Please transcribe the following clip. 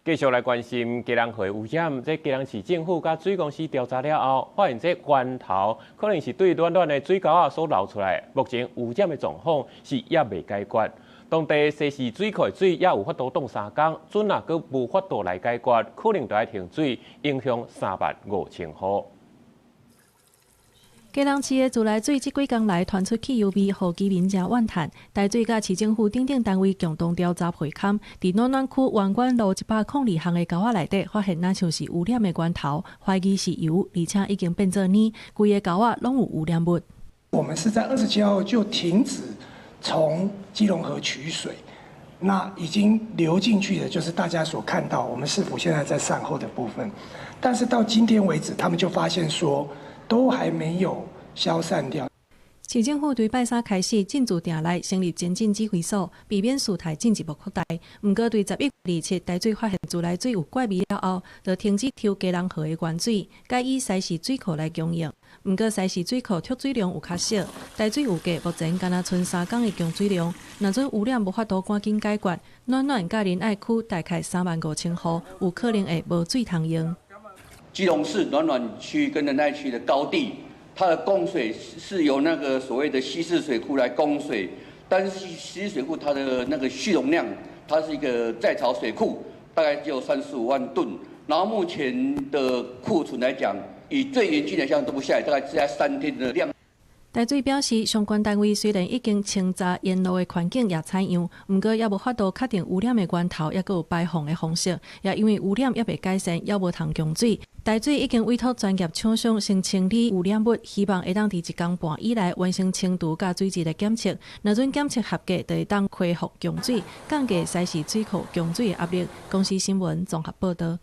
繼續來關心基隆河污染，這基隆市政府佮水公司調查了後，發現這源頭可能是對暖暖的水溝仔所流出來。目前污染的狀況是猶未解決，當地西勢水庫的水也有法度擋3工，準若閣無法度來解決，可能就愛停水，影響3萬5千戶。基隆市的自來水這幾工來傳出汽油味，予居民誠怨嘆。台水佮市政府等等單位共同調查會勘，佇暖暖區圓管路102項的溝仔內底，發現若像是污染的源頭，懷疑是油，而且已經變做泥，規个溝仔攏有污染物。我們是在27號就停止從基隆河取水，那已經流進去的，就是大家所看到我們市府現在在善後的部分。但是到今天為止，他們就發現說，都還沒有消散掉。市政府對拜三開始進駐定來成立前進指揮所，避免事態進一步擴大。毋過對11月27台水發現自來水有怪味了後，就停止抽基隆河的原水，改以西勢水庫來供應。毋過西勢水庫蓄水量有較少，台水預計目前干焦賰3工的供水量。若準污染無法度趕緊解決，暖暖佮仁愛區大概3萬5千戶有可能會無水通用。基隆市暖暖區跟仁愛區的高地，它的供水是由那個所謂的西勢水庫來供水，但是西勢水庫它的那個蓄容量，它是一個在槽水庫，大概只有35萬噸，然後目前的庫存來講，以最嚴峻的像都不下來，大概只在3天的量。台水表示，相關單位雖然已經清查沿路的環境也採樣，毋過猶無法度確定污染的源頭，抑閣有排放的方式，也因為污染猶未改善，猶無通供水。台水已經委託專業廠商先清理污染物，希望會當佇一工半以內完成清除佮水質的檢測。若準檢測合格，就會當恢復供水，降低西勢水庫供水的壓力。公視新聞綜合報導。